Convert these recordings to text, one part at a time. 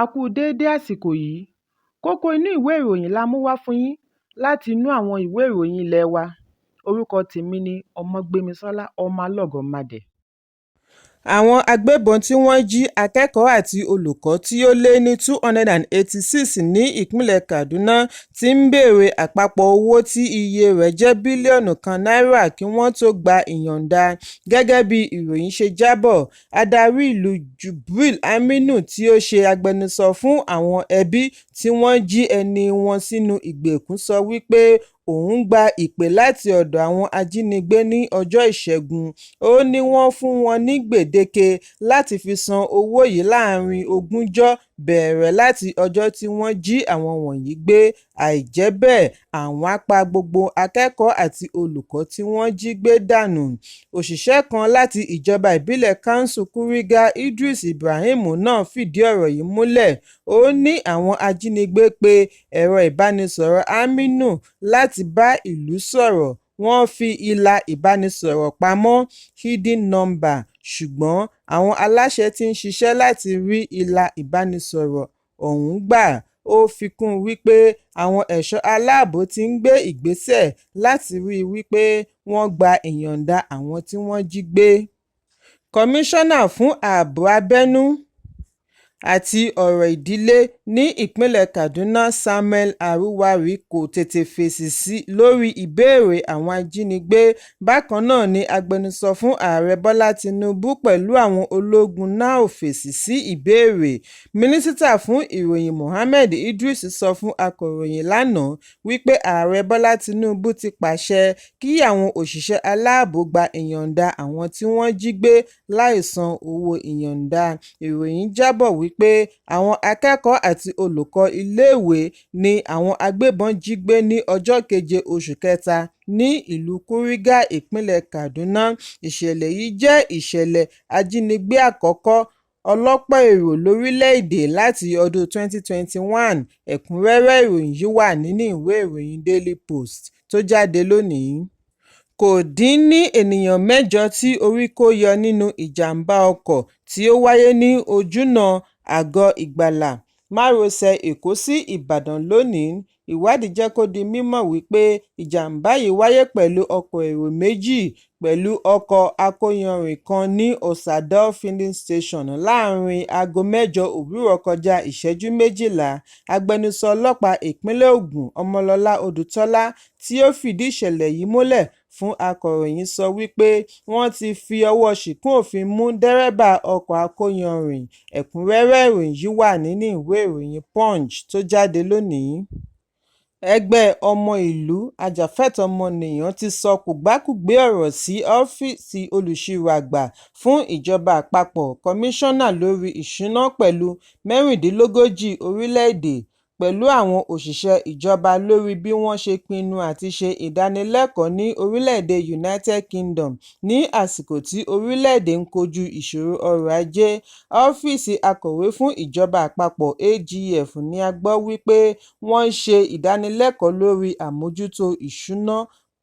A kú déédé àsìkò yìí. Kókó inú ìwé ìròyìn la mú wá fún yín láti inú àwọn ìwé ìròyìn ilé wa. Orúkọ tèmi ni Ọmọgbémisọ́lá ọmọ Alọ́gọ́madé. Àwọn agbébọn tí wọ́n jí akẹ́kọ̀ọ́ àti olùkọ́ tí ó lé ní 286 ní ìpínlẹ̀ Kaduna ti ń béèrè àpapọ̀ owó tí iye rẹ̀ jẹ́ bílíọ̀nù kan náírà kí wọ́n tó gba ìyọ̀ǹda, gẹ́gẹ́ bí ìròyìn ṣe jábọ̀. Adarí ìlú Jubril Aminu, tí ó ṣe agbẹnusọ fún àwọn ẹbí tí wọ́n jí ẹni wọn sínú ìgbèkùn, sọ wípé òun gba ìpè láti ọ̀dọ̀ àwọn ajínigbé ní ọjọ́ Ìṣẹ́gun. Ó ní wọ́n fún wọn ní gbèdéke láti fi san owó yìí láàárín ogúnjọ́ bẹ̀rẹ̀ láti ọjọ́ tí wọ́n jí àwọn wọ̀nyí gbé, àìjẹ́ bẹ́ẹ̀ àwọn á pa gbogbo akẹ́kọ̀ọ́ àti olùkọ́ tí wọ́n jí gbé dànù. Òṣìṣẹ́ kan láti ìjọba ìbílẹ̀ Kánsù Kuriga, Idris Ibrahim náà fìdí ọ̀rọ̀ yìí múlẹ̀. Ó ní àwọn ajínigbé pe ẹ̀rọ ìbánisọ̀rọ̀ Aminu láti bá ìlú sọ̀rọ̀, wọ́n fi ìlà ìbánisọ̀rọ̀ pamọ́ (hidden number), ṣùgbọ́n àwọn aláṣẹ ti ń ṣiṣẹ́ láti rí ìlà ìbánisọ̀rọ̀ ọ̀hún gbà. Ó fi kún un wípé àwọn ẹ̀ṣọ́ aláàbò ti ń gbé ìgbésẹ̀ láti ríi wípé wọ́n gba ìyọ̀ǹda àwọn tí wọ́n jí gbé. Kọmíṣánná fún Ààbò Abẹ́nú àti Ọ̀rọ̀ Ìdílé ní ìpínlẹ̀ Kaduna, Samuel Aruwan, kò tètè fèsì lórí ìbéèrè àwọn ajínigbé. Bákan náà ni agbẹnusọ fún Ààrẹ Bọ́lá Tinubu pẹ̀lú àwọn ológun náà ò fèsì sí ìbéèrè. Mínísítà fún Ìròyìn Mohammed Idris sọ fún akọ̀ròyìn lánàá wípé Ààrẹ Bọ́lá Tinubu ti pàṣẹ kí àwọn òṣìṣẹ́ aláàbò gba ìyọ̀ǹda àwọn tí wọ́n jí gbé láì san owó ìyọ̀ǹda. Ìròyìn jábọ̀ wípé àwọn akẹ́kọ̀ọ́ àti olùkọ́ iléèwé ni àwọn agbébọn jí gbé ní ọjọ́ keje oṣù kẹta ní ìlú Kuriga, ìpínlẹ̀ Kaduna. Ìṣẹ̀lẹ̀ yìí jẹ́ ìṣẹ̀lẹ̀ ajínigbé àkọ́kọ́ ọlọ́pọ̀ èrò lórílẹ̀-èdè láti ọdún 2021. Ẹ̀kúnrẹ́rẹ́ ìròyìn yìí wà nínú ìwé ìròyìn Daily Post tó jáde lónìí. Kò dín ní ènìyàn mẹ́jọ tí orí kó yọ nínú ìjàm̀bá ọkọ̀ tí ó wáyé ní ojúnà Àgọ́ Ìgbàlà márosẹ̀ Èkó sí Ìbàdàn lónìí. Ìwádìí jẹ́ kó di mímọ̀ wípé ìjàm̀bá yìí wáyé pẹ̀lú ọkọ̀ èrò méjì pẹ̀lú ọkọ̀ akóyanrìn kan ní Osadol Filling Station láàárín aago mẹ́jọ òwúrọ̀ kọjá ìṣẹ́jú 12. Agbẹnusọ ọlọ́pàá ìpínlẹ̀ Ògùn, Ọmọlọ́lá Odùtọ́lá, tí ó fìdí ìṣẹ̀lẹ̀ yìí múlẹ̀ fún akọ̀ròyìn, sọ wípé wọ́n ti fi ọwọ́ ṣìkún òfin mú dẹ́rẹ́bà ọkọ̀ akóyanrìn. Ẹ̀kúnrẹ́rẹ́ ìròyìn yìí wà nínú ìwé ìròyìn Punch tó jáde lónìí. Ẹgbẹ́ Ọmọ Ìlú Ajàfẹ́tọ̀ọ́ Ọmọnìyàn ti sọ kòbákùngbé ọ̀rọ̀ sí Ọ́fíìsì Olùṣirò Àgbà fún Ìjọba Àpapọ̀, Kọmíṣánná lórí Ìṣúná pẹ̀lú 36 orílẹ̀-èdè, pẹ̀lú àwọn òṣìṣẹ́ ìjọba lórí bí wọ́n ṣe pinnu àti ṣe ìdánilẹ́kọ̀ọ́ ní orílẹ̀-èdè United Kingdom ní àsìkò tí orílẹ̀-èdè ń kojú ìṣòro ọrọ̀ ajé. Ọ́fíìsì Akọ̀wé fún Ìjọba Àpapọ̀ (AGF) ní a gbọ́ wípé wọ́n ṣe ìdánilẹ́kọ̀ọ́ lórí àmójútó ìṣúná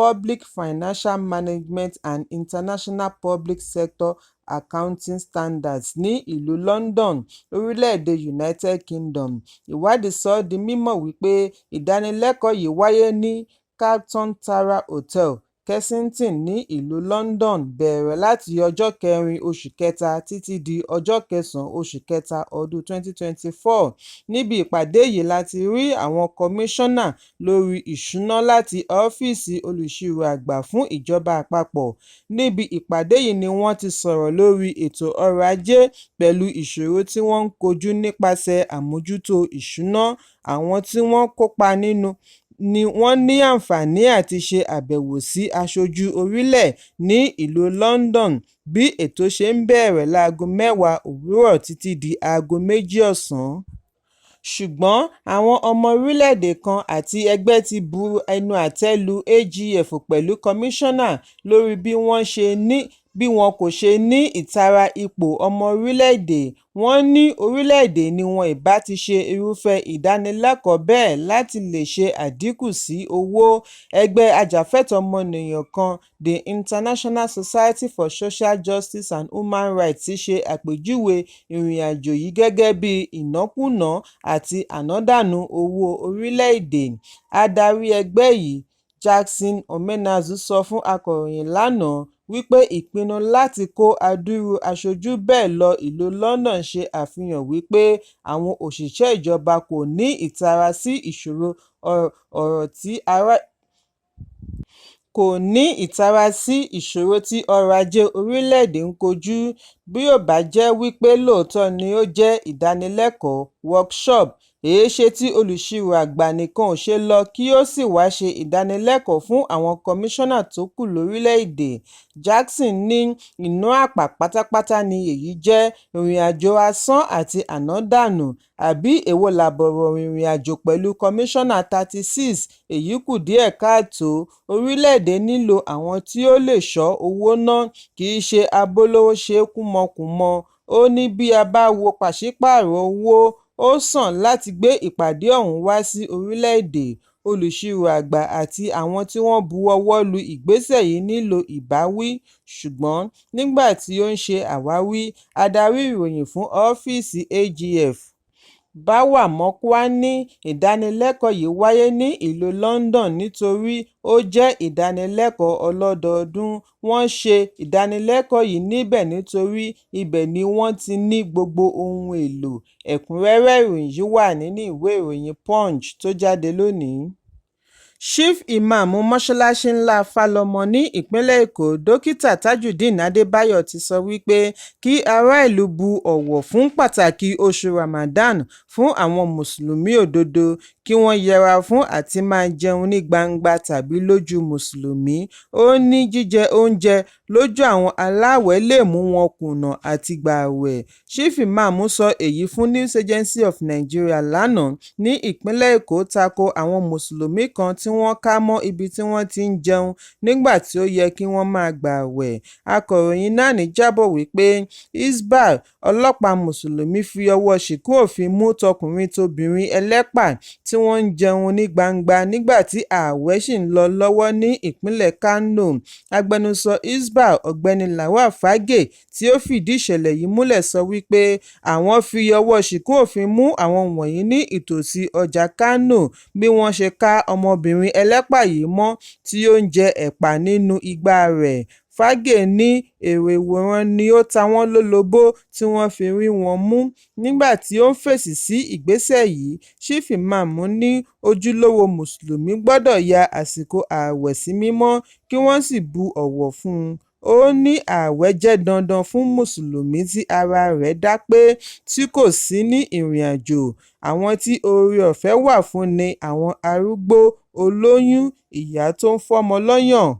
(Public Financial Management and International Public Sector Accounting Standards) ní ìlú London, orílẹ̀-èdè United Kingdom. Ìwádìí sọ ọ́ di mímọ̀ wípé ìdánilẹ́kọ̀ọ́ yìí wáyé ní Carlton Tara Hotel, Kensington ní ìlú London bẹ̀rẹ̀ láti ọjọ́ kẹrin oṣù kẹta títí di ọjọ́ kẹsàn-án oṣù kẹta ọdún 2024. Níbi ìpàdé yìí láti rí àwọn kọmíṣánná lórí ìṣúná láti Ọ́fíìsì Olùṣirò Àgbà fún Ìjọba Àpapọ̀. Níbi ìpàdé yìí ni wọ́n ti sọ̀rọ̀ lórí ètò ọrọ̀ ajé pẹ̀lú ìṣòro tí wọ́n ń kojú nípasẹ̀ àmójútó ìṣúná. Àwọn tí wọ́n kópa nínú ni wọ́n ní àǹfààní àti ṣe àbẹ̀wò sí aṣojú orílẹ̀ ní ìlú London bí ètò ṣe ń bẹ̀rẹ̀ láago mẹ́wàá òwúrọ̀ títí di aago méjì ọ̀sán. Ṣùgbọ́n àwọn ọmọ orílẹ̀-èdè kan àti ẹgbẹ́ ti bu ẹnu àtẹ́ lu AGF pẹ̀lú kọmíṣánná lórí bí wọ́n ṣe ní bí wọn kò ṣe ní ìtara ipò ọmọ orílẹ̀-èdè. Wọ́n ní orílẹ̀-èdè ni wọn ìbá ti ṣe irúfẹ́ ìdánilẹ́kọ̀ọ́ bẹ́ẹ̀ láti lè ṣe àdínkù sí owó. Ẹgbẹ́ ajàfẹ́tọ̀ọ́ ọmọnìyàn kan The International Society for Social Justice and Human Rights ṣe àpèjúwe ìrìnàjò yìí gẹ́gẹ́ bíi ìnákúnàá àti ànádànù owó orílẹ̀-èdè. Adarí ẹgbẹ́ yìí, Jackson Omenazu, sọ fún akọ̀ròyìn lánàá wípé ìpinnu láti kó adúrú aṣojú bẹ́ẹ̀ lọ ìlú London ṣe àfihàn wípé àwọn òṣìṣẹ́ ìjọba kò ní ìtara sí ìṣòro tí ọrọ̀ ajé orílẹ̀-èdè ń kojú. Bí ó bá jẹ́ wípé lóòótọ́ ni ó jẹ́ ìdánilẹ́kọ̀ọ́ (workshop), èéṣe tí olùṣirò àgbà nìkan ò ṣe lọ kí ó sì wá ṣe ìdánilẹ́kọ̀ọ́ fún àwọn kọmíṣánná tó kù lórílẹ̀-èdè? Jackson ní ìná àpà pátápátá ni èyí jẹ́, ìrìnàjò asán àti ànádànù, àbí èwo làbọ̀rọ̀ rìnrìn-àjò pẹ̀lú kọmíṣánná 36, èyí kù díẹ̀ káàtó, orílẹ̀-èdè nílò àwọn tí ó lè ṣọ́ owó ná, kìí ṣe abólówóṣekúmọkùmọ. Ó ní bí a bá wo pàṣípààrọ̀ owó, ó sàn láti gbé ìpàdé ọ̀hún wá sí orílẹ̀-èdè. Olùṣirò àgbà àti àwọn tí wọ́n bu ọwọ́ lu ìgbésẹ̀ yìí nílò ìbáwí. Ṣùgbọ́n nígbà tí ó ń ṣe àwáwí, adarí ìròyìn fún ọ́fíìsì AGF, Bawa Mokwa, ní ìdánilẹ́kọ̀ọ́ yìí wáyé ní ìlú London nítorí ó jẹ́ ìdánilẹ́kọ̀ọ́ ọlọ́dọọdún. Wọ́n ṣe ìdánilẹ́kọ̀ọ́ yìí níbẹ̀ nítorí ibẹ̀ ni wọ́n ti ní gbogbo ohun èlò. Ẹ̀kúnrẹ́rẹ́ ìròyìn yìí wà nínú ìwé ìròyìn Punch tó jáde lónìí. Chief Imam Mọ́ṣáláṣí Ńlá Fálọ́mọ ní ìpínlẹ̀ Èkó, Dókítà Tajudeen Adébáyò, ti sọ wípé kí ará ìlú bu ọ̀wọ̀ fún pàtàkì oṣù Ramadan fún àwọn Mùsùlùmí òdodo, kí wọ́n yẹra fún àti máa jẹun ní gbangba tàbí lójú Mùsùlùmí. Ó ní jíjẹ oúnjẹ lójú àwọn aláàwẹ̀ lè mú wọn kùnà àti gbààwẹ̀. Chief Imam sọ èyí fún News Agency of Nigeria lánàá ní ìpínlẹ̀ Èkó tako àwọn Mùsùlùmí kan tí wọ́n kà mọ́ ibi tí wọ́n ti ń jẹun nígbà tí ó yẹ kí wọ́n máa gbààwẹ̀. Akọ̀ròyìn NAN jábọ̀ wípé Hisbah, ọlọ́pàá Mùsùlùmí, fi ọwọ́ ṣìkún òfin mú tọkùnrin tobìnrin ẹlẹ́pà tí wọ́n ń jẹun ní gbangba nígbà tí ààwẹ̀ ṣì ń lọ lọ́wọ́ ní ìpínlẹ̀ Kánò. Agbẹnusọ Hisbah, Ọ̀gbẹ́ni Lawal Fagge, tí ó fìdí ìṣẹ̀lẹ̀ yìí múlẹ̀, sọ wípé àwọn fi ọwọ́ ṣìkún òfin mú àwọn wọ̀nyí ní ìtòsí ọjà Kánò bí wọ́n ṣe ká ọmọbìnrin ẹlẹ́pà yìí mọ́ tí ó ń jẹ ẹ̀pà nínú igbá rẹ̀. Fagge ní èrò ìwòran ni ó ta wọ́n lólobó tí wọ́n fi rí wọn mú. Nígbà tí ó ń fèsì sí ìgbésẹ̀ yìí, Chief Imam ní ojúlówó Mùsùlùmí gbọ́dọ̀ ya àsìkò ààwẹ̀ sí mímọ́ kí wọ́n sì bu ọ̀wọ̀ fún un. Ó ní ààwẹ̀ jẹ́ dandan fún Mùsùlùmí tí ara rẹ̀ dá pé tí kò sí ní ìrìnàjò. Àwọn tí oore-ọ̀fẹ́ wà fún ni àwọn arúgbó, olóyún, ìyá tó ń fọ́mọ lọ́yàn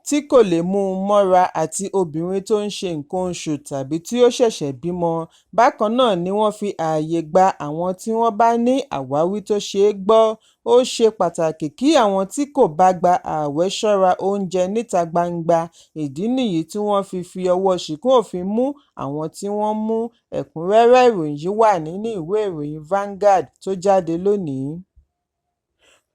tí kò lè mú un mọ́ra àti obìnrin tó ń ṣe nǹkan oṣù tàbí tí ó ṣẹ̀ṣẹ̀ bímọ. Bákan náà ni wọ́n fi ààyè gba àwọn tí wọ́n bá ní àwáwí tó ṣeé gbọ́. Ó ṣe pàtàkì kí àwọn tí kò bá gba ààwẹ̀ ṣọ́ra oúnjẹ níta gbangba, ìdí nìyí tí wọ́n fi fi ọwọ́ ṣìkún òfin mú àwọn tí wọ́n mú. Ẹ̀kúnrẹ́rẹ́ ìròyìn yìí wà nínú ìwé ìròyìn Vanguard tó jáde lónìí.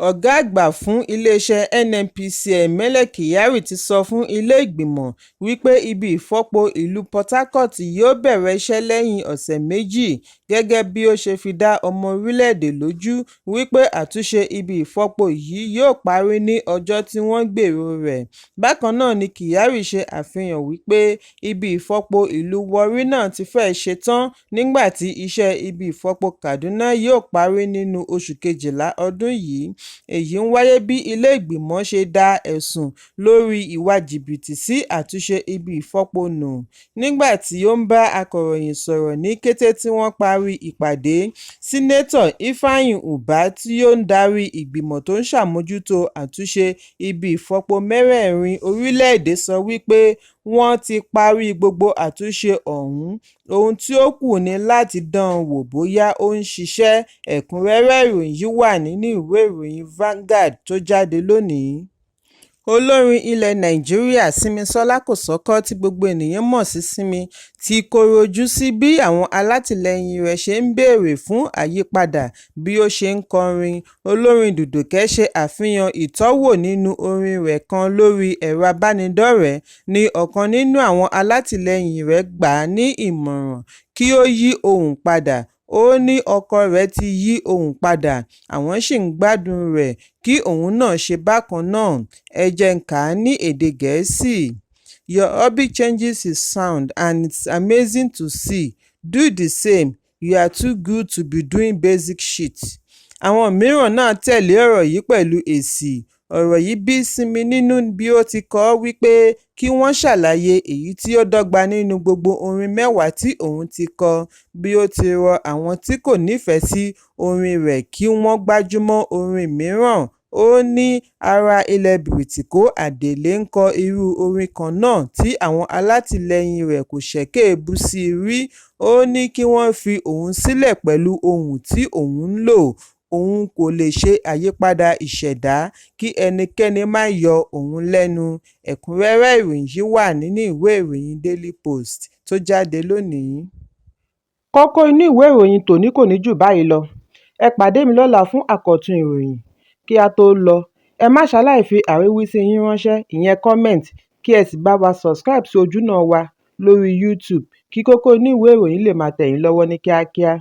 Ọ̀gá àgbà fún iléeṣẹ́ NNPCL, Mele Kyari, ti sọ fún ilé-ìgbìmọ̀ wípé ibi ìfọpo ìlú Port Harcourt yóò bẹ̀rẹ̀ iṣẹ́ lẹ́yìn ọ̀sẹ̀ méjì, gẹ́gẹ́ bí ó ṣe fi dá ọmọ orílẹ̀-èdè lójú wípé àtúnṣe ibi ìfọpo yìí yóò parí ní ọjọ́ tí wọ́n gbèrò rẹ̀. Bákan náà ni Kyari ṣe àfihàn wípé ibi ìfọpo ìlú Warri náà ti fẹ́ẹ̀ ṣetán nígbà tí iṣẹ́ ibi ìfọpo Kaduna yóò parí nínú oṣù kejìlá ọdún yìí. Èyí ń wáyé bí ilé-ìgbìmọ̀ ṣe da ẹ̀sùn lórí ìwà jìbìtì sí àtúnṣe ibi ìfọpo nù. Nígbà tí ó ń bá akọ̀ròyìn sọ̀rọ̀ ní kété tí wọ́n parí ìpàdé, Sínátọ̀ Ifeanyi Ubah tí ó ń darí ìgbìmọ̀ tó ń ṣàmójútó àtúnṣe ibi ìfọpo mẹ́rẹ̀ẹ̀rin orílẹ̀-èdè, sọ wípé wọ́n ti parí gbogbo àtúnṣe ọ̀hún, ohun tí ó kù ní láti dán an wò bóyá ó ń ṣiṣẹ́. Ẹ̀kúnrẹ́rẹ́ ìròyìn yìí wà nínú ìwé ìròyìn Vanguard tó jáde lónìí. Olórin ilẹ̀ Nàìjíríà Simisola Kosoko, tí gbogbo ènìyàn mọ̀ sí Simi, ti kọ̀rọ̀ ojú sí bí àwọn alátìlẹyìn rẹ̀ ṣe ń béèrè fún àyípadà bí ó ṣe ń kọrin. Olórin Dúdúkẹ́ ṣe àfihàn ìtọ́wò nínú orin rẹ̀ kan lórí ẹ̀rọ ìbánidọ́rẹ̀ẹ́ ní ọ̀kan nínú àwọn alátìlẹyìn rẹ̀ gbà á ní ìmọ̀ràn kí ó yí ohùn padà, ó ní ọkọ rẹ̀ ti yí ohùn padà, àwọn sì ń gbádùn rẹ̀, kí òun náà ṣe bákan náà. Ẹ jẹ́ n kà á ní èdè Gẹ̀ẹ́sì. "Your hubby changes his sound and it's amazing to see. Do the same, you are too good to be doing basic shit." Àwọn mìíràn náà tẹ̀lé ọ̀rọ̀ yìí pẹ̀lú èsì. Ọ̀rọ̀ yìí bí Simi nínú bí ó ti kọ ọ́ wípé kí wọ́n ṣàlàyé èyí tí ó dọ́gba nínú gbogbo orin 10 tí òun ti kọ, bí ó ti rọ àwọn tí kò nífẹ̀ẹ́ sí orin rẹ̀ kí wọ́n gbájúmọ́ orin mìíràn. Ó ní ará ilẹ̀ Bìrìtìkó Adele ń kọ irú orin kan náà tí àwọn alátìlẹyìn rẹ̀ kò ṣẹ̀kẹ́ èébú sí rí. Ó ní kí wọ́n fi òun sílẹ̀ pẹ̀lú ohùn tí òun ń lò, òun kò lè ṣe àyípadà ìṣẹ̀dá, kí ẹnikẹ́ni má yọ òun lẹ́nu. Ẹ̀kúnrẹ́rẹ́ ìròyìn yìí wà nínú ìwé ìròyìn Daily Post tó jáde lónìí. Kókó inú ìwé ìròyìn tòní kò ní jù báyìí lọ. Ẹ pàdé mi lọ́la fún àkọ́tún ìròyìn. Kí á tó lọ, ẹ má ṣaláì fi àríwísí yín ránṣẹ́, ìyẹn comment, kí ẹ sì bá wa subscribe sí ojúnà wa lórí YouTube kí kókó inú ìwé ìròyìn lè máa tẹ̀ yín lọ́wọ́ ní kíákíá.